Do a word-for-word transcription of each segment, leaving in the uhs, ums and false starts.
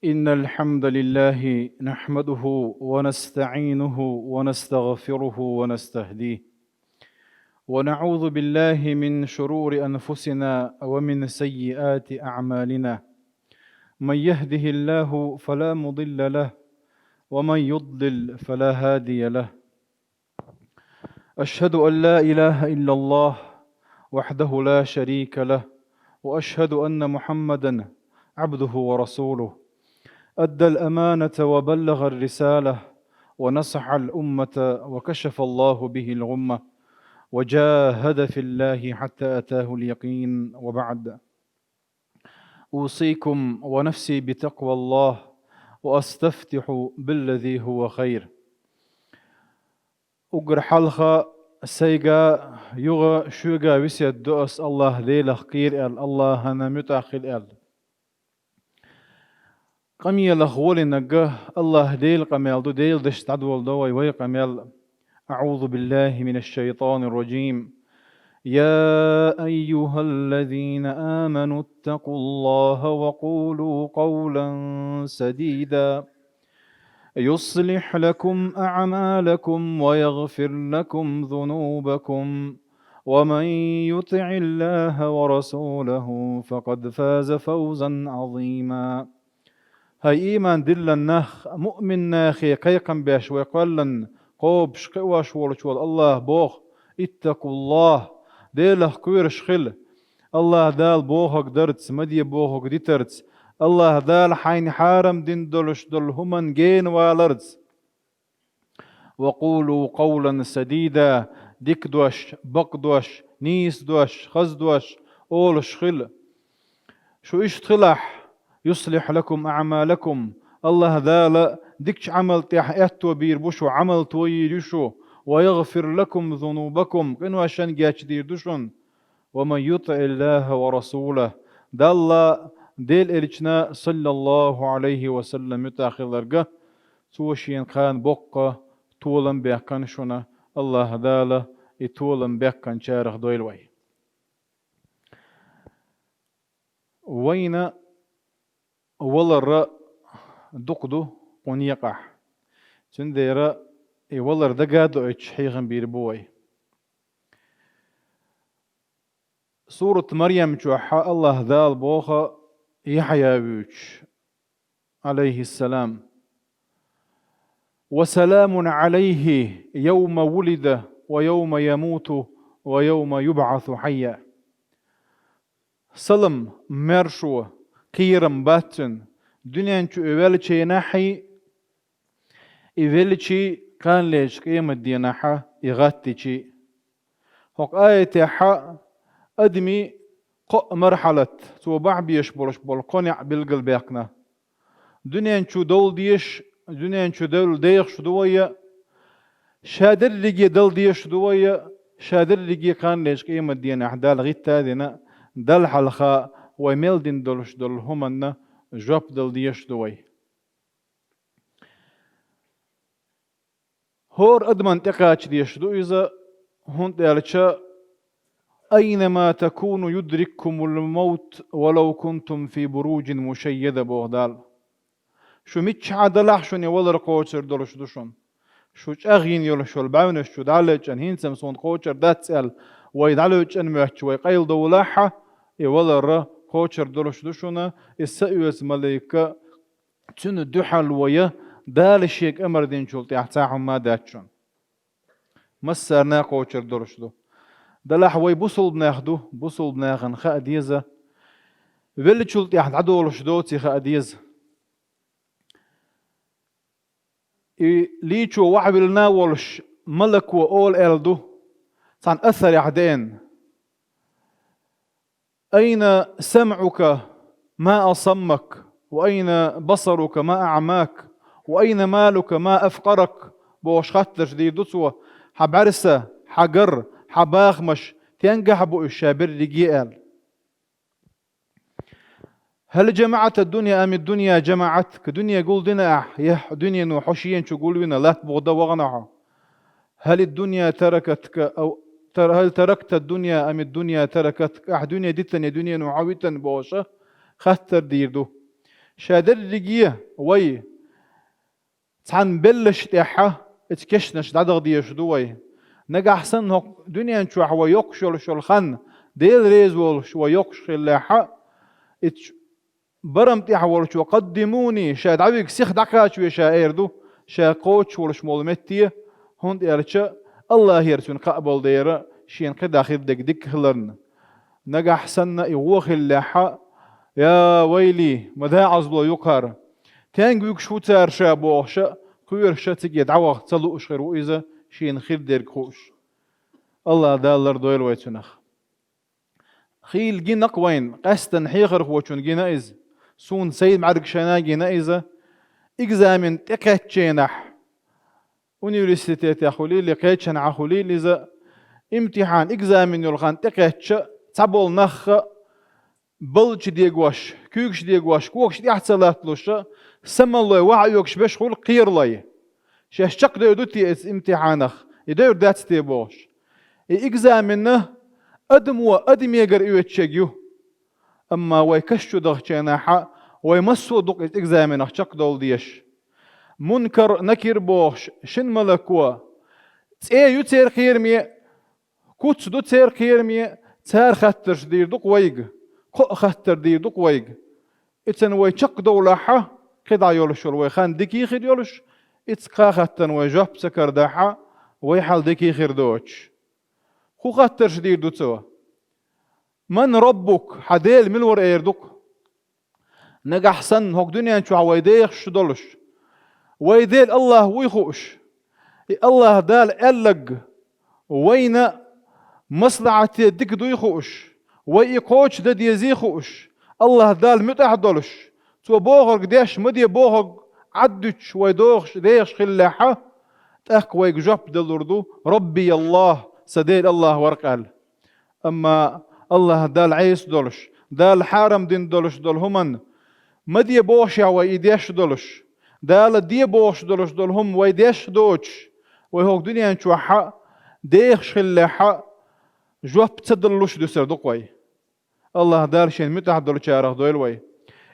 إن الحمد لله نحمده ونستعينه ونستغفره ونستهديه، ونعوذ بالله من شرور أنفسنا ومن سيئات أعمالنا. من يهده الله فلا مضل له، ومن يضلل فلا هادي له. أشهد أن لا إله إلا الله وحده لا شريك له، وأشهد أن محمدا عبده ورسوله. أدى الأمانة وبلغ الرسالة ونصح الأمة وكشف الله به الغمة وجاهد في الله حتى أتاه اليقين، وبعد. أوصيكم ونفسي بتقوى الله وأستفتح بالذي هو خير. Уггар хьалха сайга, юха шуга весет ду ас, АллахӀ Делах кхера аьлла, АллахӀана муьтӀахь хила аьлла. Къамелах волинарг АллахӀ Делан къамел ду, Делан дешца дӀадоладу вай, вай къамел. أعوذ بالله من الشيطان الرجيم. يا أيها الذين آمنوا اتقوا الله وقولوا قولا سديدا يصلح لكم أعمالكم ويغفر لكم ذنوبكم ومن يطع الله ورسوله فقد فاز فوزا عظيما. ХӀай иман диллина нах, муъмин нахе кхайкхам беш вай кхоьллина, кхобуш, кхиош волчу волу АллахӀа боху: «Иттакъуллахь», Делах кхоьруш хила, АллахӀа Дала бохург дарца, ма де бохург дитарца, АллахӀа Дала хьайна хьарам дина долуш долу хӀуманна гена валарца. «Ва къулу къавлан садида», дика дош, бакъ дош, нийса дош, хаза дош олуш хила. Шу иштта хилахь, «юслихь лакум аъмалакум», АллахӀа Дала дикачу Ӏамал тӀехь аьтто бийр бу шу, Ӏамал тойийр ю шу, «ва ягъфир лакум зунубакум», къиношна гечдийр ду шуна. «Ва ман ютӀиӀиллахӀа ва расулахӀ», Далла, Делан Элчана, саллаллахӀу Ӏалайхи ва саллам, муьтӀахь хилларг, цо шена кхана боккха толам баьккхина шуна, АллахӀа Дала и толам баьккхинчарах дойла вай. Вайна валар дукха ду кху некъахь. Цундела и валар дага а доуьйтуш хьехам бийр бу вай. Сурат Марьям чохь АллахӀа Дала боху Яхьъя вуьйцуш, Ӏалайхиссалам: «Ва саламун Ӏалайхи явма вулида ва явма ямуту ва явма юбӀасу хьайя». Салам, маршо, кхерам бац цуьнан, дуьнен чу и веллачу хенахь а, и веллачий, кхана лечу къематденахь а и гӀаттичий. ХӀокху аятехь адамийн кхо мархьалат, цо бахьа безаш болуш болу кхо некъ билгалбаьккхина. Дуьнен чу довла дезаш, дуьнен чу девлла дехаш ду вай, ша дерриге дала дезаш ду вай, ша дерриге кхана лечу къематденахь Далла гӀитта а дина, Далла хьалха вай мел дина долуш долу хӀуманна жоп дала дезаш ду вай. ХӀора адамна тӀекхача дезаш ду иза, хӀунда аьлча: «Айнама такуну юдриккумул мавт, валав кунтум фи буружин мушайяда», боху Дала. Шу миччахьа далахь, шуна и валар кхочур долуш ду шуна. Шу чӀагӀйина йолуш йолу бӀаьвнаш чу дӀалечкъина, хӀинца-м суна кхочур дац аьлла, вай дӀалечкъина моьттуш, вай къайладовлахь а, и валар кхочур долуш ду шуна, и са оьцу малик цуьнан дуьхьал вай, Дала шега амар динчул тӀаьхьа цхьа хӀума а дац шуна. Массарна а кхочур долуш ду. Делахь вай бусулбанех ду, бусулбанехана хаа деза, веллачул тӀаьхьа дӀадолуш доций хаа деза. И лийчо вахьавиллина а волуш, малако ола аьлла ду, цхьана асарехь деана: «Айна самӀука ма асаммак, ва айна басарука ма аӀмак, ва айна малука ма афкъарак», бохуш хаттарш дийр ду цо: «Хьан бӀаьрса, хьан гар, хьан бахамаш, стенгахь бу уьш ша берриге?» аьлла. «ХӀал жамаӀта ддунья ам ддунья жамаӀатка», дуьне гулдина ахь, я дуьнено хьо шена чу гулвина, латта бухда вахана хьо? «ХӀал ддунья таракатка, ав тар-, хӀал таракта ддунья ам ддунья таракатка», ахь дуьне дитина, дуьнено хьо витина бохуш, хаттар дийр ду. Ша дерриге вай цхьана беллаш тӀехьа эца кешнаш дӀадаха дезаш ду вай. Нагахь санна хӀокху дуьнен чохь вай йоккхуш йолуш йолу хан, Дела реза волуш вай йоккхуш хиллехьа, эца барам тӀехь волчо: «Къаддимуни», ша дӀавига сиха дӀакхачаве ша эр ду, ша кхочуш волуш молу метте, хӀунда аьлча Аллахера цуьнан кхаъ болу дера, шена кхидӀа хир дерг дика хиларна. Нагахь санна и вон хиллехьа: «Я вайли, ма дакъазло ю кхара! Тенга вуьгуш ву цара ша», — бохуша, кхоьруша циге дӀаваха ца лууш хир ву иза, шена хир дерг хууш. Аллах Дала лардойла вай цунах. Хийла гина-кх вайна, къаьсттина хьехархочунна гина иза, суна сайн бӀаьргашна гина иза, экзамен тӀекхаьчченахь, университетехь хуьлийла, кхечанхьа хуьлийла иза, имтихьан, экзамен йолу хан тӀекхаьчча, цхьаболу нахха баллаш дегош, куьйгаш дегош, когаш тӀехь ца латталуша, самаллой ваха оьгуш берш хуьлу кхералой. Шаьш чекхдевр ду те эца имтихьанах, и девр дац те бохуш. И экзамен адамо адамегара оьцуш ерг ю. Амма вай каш чу дахченахьа, вай массо а ду-кх иза экзаменах чекхдовла дезаш. Мункар, Накир бохуш шина малако, цӀе ю церан кхераме, куц ду церан кхераме, цара хаттарш дийр ду-кх вайга, кхоъ хаттар дийр ду-кх вайга. Эцна вай чекхдовлахьа, кхидӀа йолуш йолу вай хан дика хир йолуш, эца кхаа хаттарна вай жоп ца карадахьа, вай хьал дика хир доцуш. ХӀун хаттарш дийр ду цо? «Ман Раббук», хьан Дела мила вара эр ду-кх. Нагахь санна хӀокху дуьнен чохь вай дехаш долуш, вай Дела Аллах вуй хууш, и Аллах Дала аьлларг вайна маслахьате дика дуй хууш, вай и кхочушдан дезий хууш, Аллах Далла муьтӀахь долуш, Цо бохург деш, ма де бохург Ӏад дуьтуш вай дохуш, дехаш хиллехьа, тӀаккха вайга жоп далур ду: «Рабби Аллах, сан Дела Аллах вара-кх», — аьлла. Амма Аллах Далла Ӏеса долуш, Дала хьарам дина долуш долу хӀуманна ма де бохушехь вай и деш долуш, Дала де бохуш долуш долу хӀума вай деш а доцуш, вай хӀокху дуьнен чохьа дехаш хиллехьа, жоп ца далуш дуьсур ду-кх вай. Аллах Дала Шен муьтӀахь долчарах дойла вай.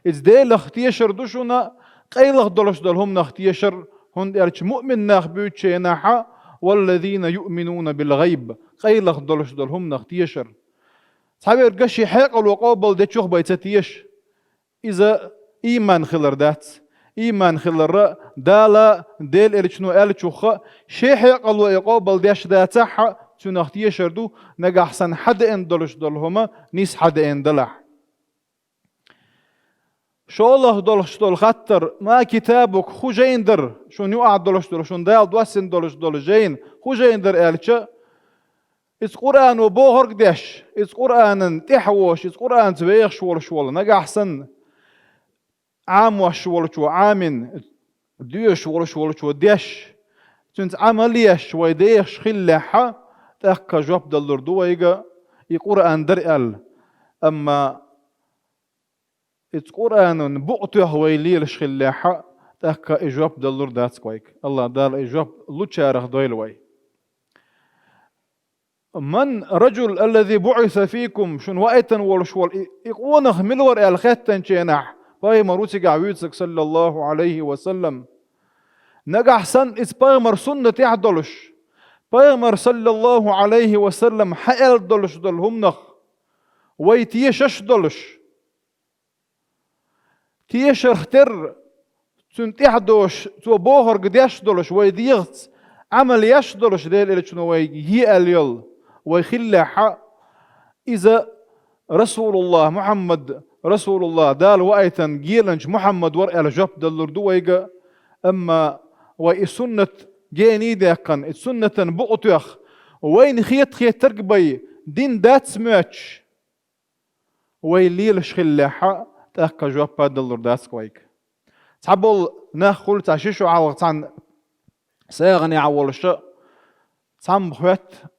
Иза Делах тешар ду шуна, къайлаха долуш долу хӀуманах тешар, хӀунда аьлча муъмин нах буьйцучу хенахьа: «Валлазина юъминуна билгӀайб», къайлаха долуш долу хӀуманах тешар. Цхьаверга шен хьекъало къобалдечух бен ца теша, иза ийман хилар дац. Ийман хиларра, Дала, Делан элчано аьллачухха, шен хьекъало и къобалдеш дацахьа, цунах тешар ду, нагахь санна хьадеана долуш долу хӀума нийса хьадеана далахь. ШолгӀа долуш долу хаттар: «Ма китабук», хӀун жайна дара шуна юкъахь долуш долу, шуна Дала доссина долуш долу жайна, хӀун жайна дара аьлча, иза Къуръано бохург деш, иза Къуръанан тӀаьхьа вогӀуш, иза Къуръанца вехаш волуш волу, нагахь санна Ӏамош волчо Ӏамин, доьшуш волуш волчо деш, цуьнца Ӏамал еш вай дехаш хиллехьа, тӀаккха жоп далур ду вайга, и Къуръан дара аьлла. Амма иза Къуръанан букъ тоьхна вай лелаш хиллехьа, тӀаккха и жоп далур дац-кх вайга. Аллах Дала и жоп лучарах дойла вай. «Ман ражул аллази буъиса фикум», шуна ваийтина волуш волу и, и къонах мила вара аьлла хаьттинчу хенахь, пайхамар ву цигахь вуьйцург, саллаллаху Ӏалайхи ва саллам. Нагахь санна иза пайхамар суннатехь долуш, пайхамар, саллаллаху Ӏалайхи ва саллам, хьан аьлла долуш долу хӀуманах вай тешаш долуш, тешарх терра, цуьнан тӀаьхьа догӀуш, цо бохург деш долуш, вай дегӀаца Ӏамал еш долуш, Делан элчано вайга е аьлла йолу вай хиллехьа, иза Расулуллах, Мухьаммад Расулуллах, Дала ваийтина геланча Мухьаммад вара аьлла жоп далур ду вайга, амма вай и суннат гений даьккхина, и суннатан букъ тоьхна, вайна хета-хетарг бен дин дац моьттуш, вай лелаш хиллехьа, тӀаккха жоп а далур дац-кх вайга. Цхьаболу нах хуьлу цхьа ши шо хьалха цхьана сагӀанехь волуша, цхьамма хоьтту: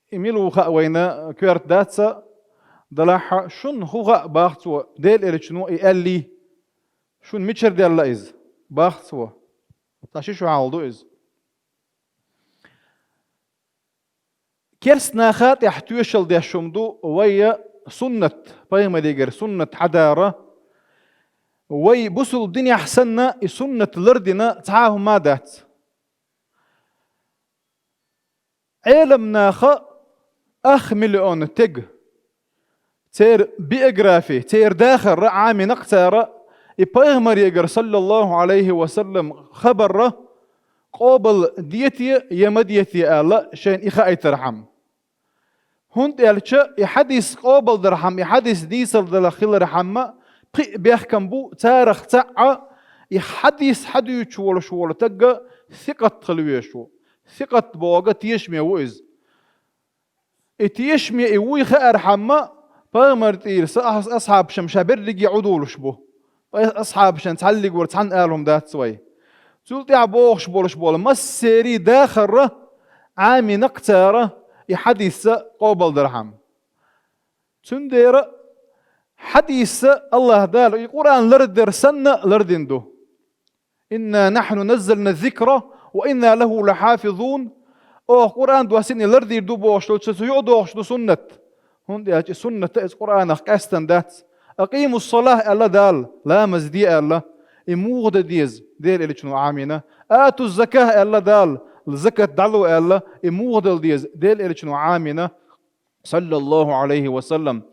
«И мила ву хаьа вайна, коьрта дац а, делахь а, шуна хӀун хаьа, — бах цо, — Делан элчано и аьллий? Шуна мичара даьлла иза?» — бах цо. Цхьа ши шо хьалха ду иза. Керста наха тӀехь тоьшалла деш хӀума ду вай суннат, пайхамарегара суннат хьадара. Вай бусулба динехь санна и суннат лардина цхьа а хӀума дац. Ӏеламнаха ах миллион тега, церан биографи, церан дахар Ӏамийнакх цара, и пайхамарегара, саллаллаху Ӏалайхи ва саллам, хабар къобал дете я ма дете аьлла, шайна и хаийтархьама. ХӀунда аьлча и хьадис къобалдархьама, и хьадис нийсалла хилархьама, пхи бехкам бу, царах цхьаъ, и хьадис хьадуьйцуш волуш волу таг сикъат хила везаш ву. Сикъат бохург тешаме ву иза. И тешаме и вуй хаархьама, пайхамар тӀера са ас-, асхьабашна ша берриге Ӏудулуш бу. Ас-, асхьабашна цхьаллиг вара цхьанна ала хӀума дац вай. Цул тӀаьхьа бохуш болуш болу массерий дахарра Ӏамийнакх цара и хьадисса къобалдархьама. Цундела хьадисса Аллаха Дала и Къуръан лардар санна лардина ду. «Инна нахьну наззална зикра ва инна лаху лахьафизун». Оха Къуръан доссийна лардийр ду бохуш долчу цу юкъа дохуш ду суннат. ХӀунда аьлча и суннат иза Къуръанах къаьстина дац. «Акъимус салах», аьлла Дала, ламаз де аьлла, и муха дан деза, Дела элчано Ӏамийна. «Атуз заках», аьлла Дала, закат дӀало аьлла, и муха дала деза, Дела элчано Ӏамийна. Саллаллаху Ӏалайхи ва саллам.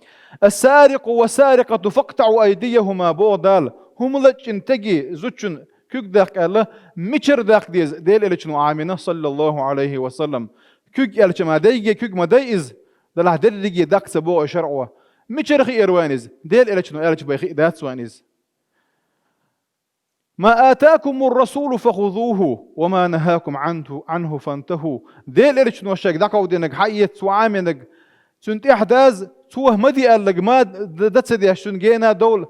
«Ас-сарикъу ва сарикъату факътаъу айдияхума», боху Дала. ХӀума лачкъина теге зудчун куьг даккха аьлла, мичара даккха деза, Дела элчано Ӏамийна, саллаллаху Ӏалайхи ва саллам. Куьг аьлча ма дайге, куьг ма дай иза, делахь дерриге даккха ца боху и шаръо. Мичара хиира вайна иза? Дела элчано аьлча бен хиъ дац вайна иза. «Ма атакумур расулу фахузуху, ва ма нахакум анху, анху фантаху». Дела элчано шайга дӀакховдийнарг хьаэца, цо Ӏамийнарг, цунна тӀаьхьа даза, цо ма де аьлларг ма д-, дан ца деш, цуьнан гена довла.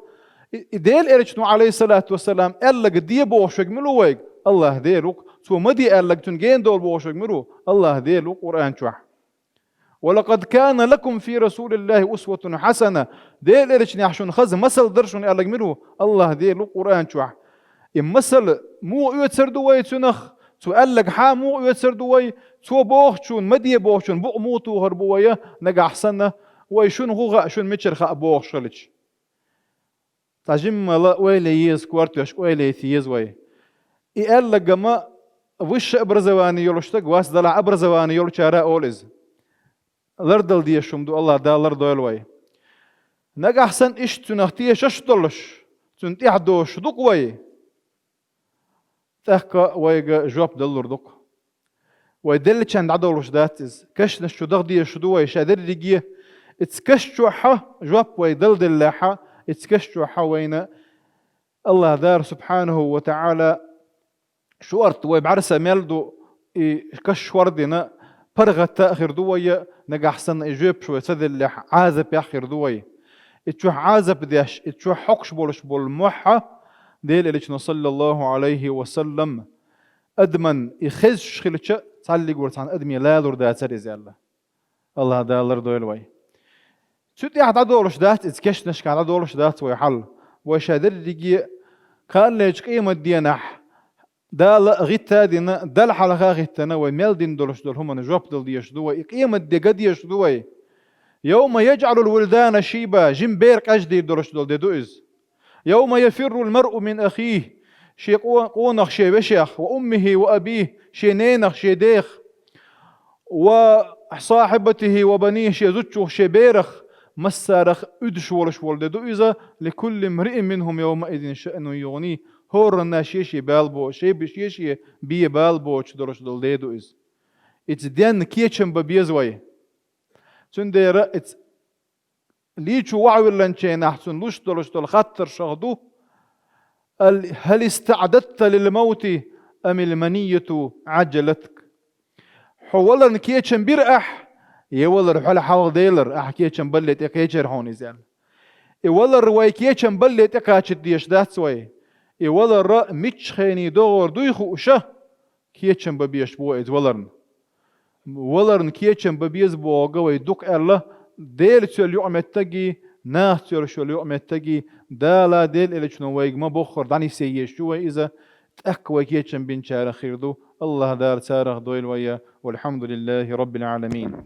И, и Дела элчано, Ӏалайхиссалату вассалам, аьлларг де бохуш верг мила ву вайга? Аллаха Дела ву-кх. Цо ма де аьлларг цуьнан гена довла бохуш верг мила ву? Аллаха Дела ву-кх Къуръан чохь. «Ва лакъад кана лакум фи расулиллахи усватун хьасана». Дела элчанехь шуна хаза масал дара шуна аьлларг мила ву? Аллаха Дела ву-кх Къуръан чохь. И масал муха оьцур ду вай цунах? Цо аьлларг хьан муха оьцур ду вай? Цо бохучунна, ма де бохучунна букъ муха тухур бу вай, нагахь санна, вай шуна хӀун хаьа, шуна мичара хаьа бохуш хилча? Цхьа жиммала ойла еза, кортош ойла яйта еза вай. И аьлларг-м высшее образование йолуш стаг вац, делахь образование йолчара а олу иза. Лардала дезаш хӀума ду, Аллаха Дала лардойла вай. Нагахь санна иштта цунах тешаш а долуш, цунна тӀаьхьа дозуш ду-кх вай. ТӀаккха вайга жоп далур ду-кх. Вай деллачарна дӀадолуш дац иза. Кешнаш чу даха дезаш ду вай ша дерриге. Иза кеш чохь а жоп вай дала деллехь а, иза кеш чохь а вайна Аллаха Дала субхьанаху ва таӀала шорта вай бӀаьрса мел ду, и каш шордина, паргӀатта а хир ду вай, нагахь санна и жоьпаш вай ца деллехь, Ӏазапехь хир ду вай. И чохь Ӏазап деш, и чохь хьокхуш болуш болу мохь а, Дела элчано, саллаллаху Ӏалайхи ва саллам, адаман и хезаш хилча, цхьаллиг вара цхьана адаме лалур дацара иза аьлла. Аллаха Дала лардойла вай. Цу тӀехь дӀадолуш дац, иза кешнашкахь дӀадолуш дац вай хьал. Вай ша дерриге кхаллечу къематденахь Дала гӀитта а дина, Далла хьалха а хӀиттина, вай мел дина долуш долу хӀуманна жоп дала дезаш ду вай, и къематде ган дезаш ду вай. «Йовма яджӀалул вулдана шийба», жима бер къеждийр долуш долу де ду иза. «Йовма яфиррул маръу мин ахихи», шен къо-, къонах шен вешех, «ва уммихи ва абихи», шен ненах, шен дех, «ва сахьибатихи ва банихи», шен зудчух, шен берах, массарах уьдуш волуш волу де ду иза, «ликулли мриин минхум йовмаизин шаънун югӀни», хӀоранна шен-шен бала бо-, шен-, шен-шен бен бала боцуш долуш долу де ду иза. Иза денна кечам бан беза вай. Цундела иза лийчо охьавиллинчу хенахь цунна луш долуш долу хаттаршах ду: «Ал-, хӀал истаӀдадта лил мавти, амил манияту Ӏаджалатк?» Хьо валарна кечам бира ахь, я валар хьол хьалха делар, ахь кечам балле тӀе кхечира хьуна иза аьлла. И валар вай кечам балле тӀе кхачийта дезаш дац вай. И валар миччахьа догӀур дуй хууш а, кечам бан безаш бу вай иза валарна. Валарна кечам бан беза бохург вай дукха аьлла, Делаца йолу юкъаметтиги, нахаца йолуш йолу юкъаметтиги, Дала, Дела элчано вайга ма-боххара дӀанисъян езаш ю вай иза, тӀаккха вай кечам бинчарах хир ду, Аллаха Дала царах дойла вай, валхьамдулиллахи раббил Ӏаламин.